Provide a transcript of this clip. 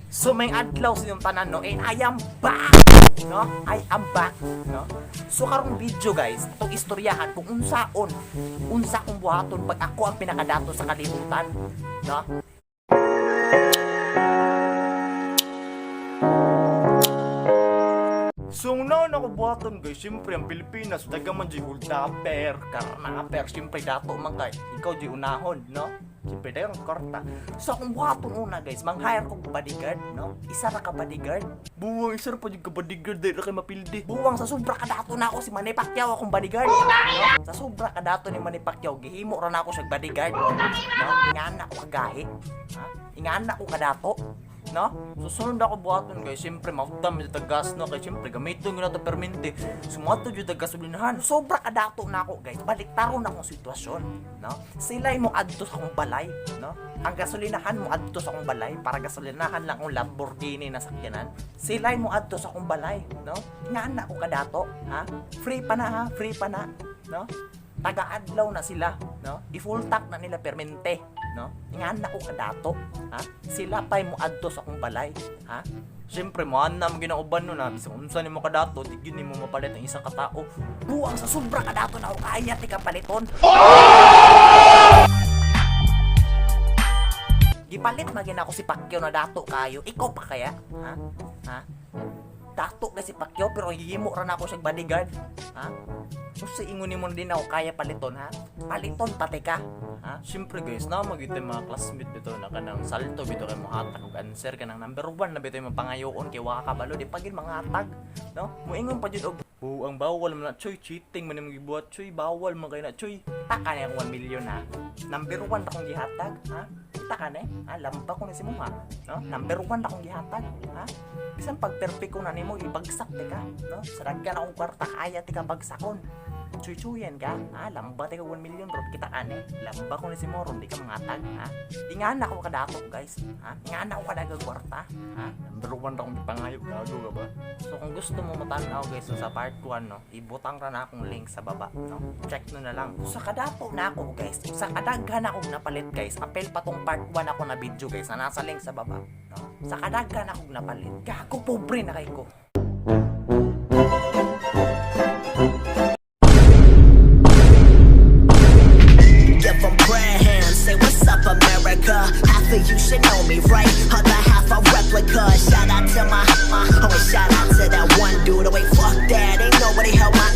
So may adlaw sa inyong tanan, no? And I am back, no? I am back, no? So karong video, guys, atong istoryahan kung unsaon, unsa akong buhaton pag ako ang pinakadato sa kalibutan, no? So una na ko buhaton, guys, siyempre ang Pilipinas, daga man di holdaper, karnaper, siyempre dato man kay ikaw di unahon, no? Siyempre dayon korta. So akong buhaton una, guys, mang-hire kog bodyguard, no? Isa ra ka bodyguard. Buwang, isa ra pa jud ka bodyguard, dahil ra kay mapildi. Buwang, sa sobra kadato na ako si Manny Pacquiao akong bodyguard. No? Sa sobra kadato ni Manny Pacquiao, gihimo ra na ako siya bodyguard. No? Ingana ko kagahi. Ha? Ingana ko kadato. No? Susunod ako buhaton, guys, siyempre mahutam jud ta gas, no, kay siyempre gamiton gyud nato permente. Sumato jud ta gasolinahan. Sobra kadato na ako, guys. Baliktaron akong sitwasyon, no? Sila mo adto sa akong balay, no? Ang gasolinahan mo adto sa akong balay para gasolinahan lang akong Lamborghini na sakyanan. Sila mo adto sa akong balay, no? Ingana ko kadato, ha? Free pa na ha, free pa na, no? Taga-adlaw na sila, no? I-full tank na nila permente, no? Ingana ko kadato, ha? Sila pa'y mo adto sa akong balay, ha? Siyempre mo ana mo ginauban no na bisan unsa nimo kadato, di gyud nimo mapalit ang isa ka tao. Buwang, sa sobra kadato na ako, kaya ti kapaliton. Gipalit magin ako si Pacquiao na dato kayo. Ikaw pa kaya? Ha? Ha? Dato na si Pacquiao pero hihimo ra na ako siyang bodyguard. Ha? Kung sa ingon nimo na din ako kaya paliton, ha? Paliton pati ka. Ha? Siyempre, guys, na gyud mga classmate bitaw na kanang salto bitaw kay mohatag og answer kanang number 1 na bitaw imong pangayoon kay wa ka kabalo di pa gyud mangatag, no? Moingon pa jud og buang bawal man na, choy, cheating man imong gibuhat, choy, bawal man kay na, choy. Taka na yung 1 million, ha? Number 1 akong gihatag, ha? Kita ka na, ha? Lamba ko na si mo, ha? No? Number 1 akong gihatag, ha? Bisan pag perfect ko na nimo, ibagsak ti ka, no? Sa daghan akong kwarta, kaya ti ka bagsakon. Chuy-chuyan ka, ha? Lamba ti ka 1 million ron, kita ka na. Lamba ko na si mo ron, di ka mangatag, ha? Ingana ko kadato, guys, ha? Ingana ko kadagang kwarta, ha? Number 1 akong gipangayo, gago ka ba? So kung gusto mo matanaw, guys, so sa part 1, no, ibutang ra na akong link sa baba, no. Check no na lang. Sa kadato na ako, guys, sa kadaghan akong napalit, guys, apel pa tong part 1 ako na video, guys, na nasa link sa baba, no. Sa kadaghan akong napalit, gago, pobre na kay ko. Give 'em prayer hands, say what's up, America. Half of you should know me, right? Other half a replica. Shout out to my, oh, and shout out to that one dude. Oh wait, fuck that, ain't nobody help my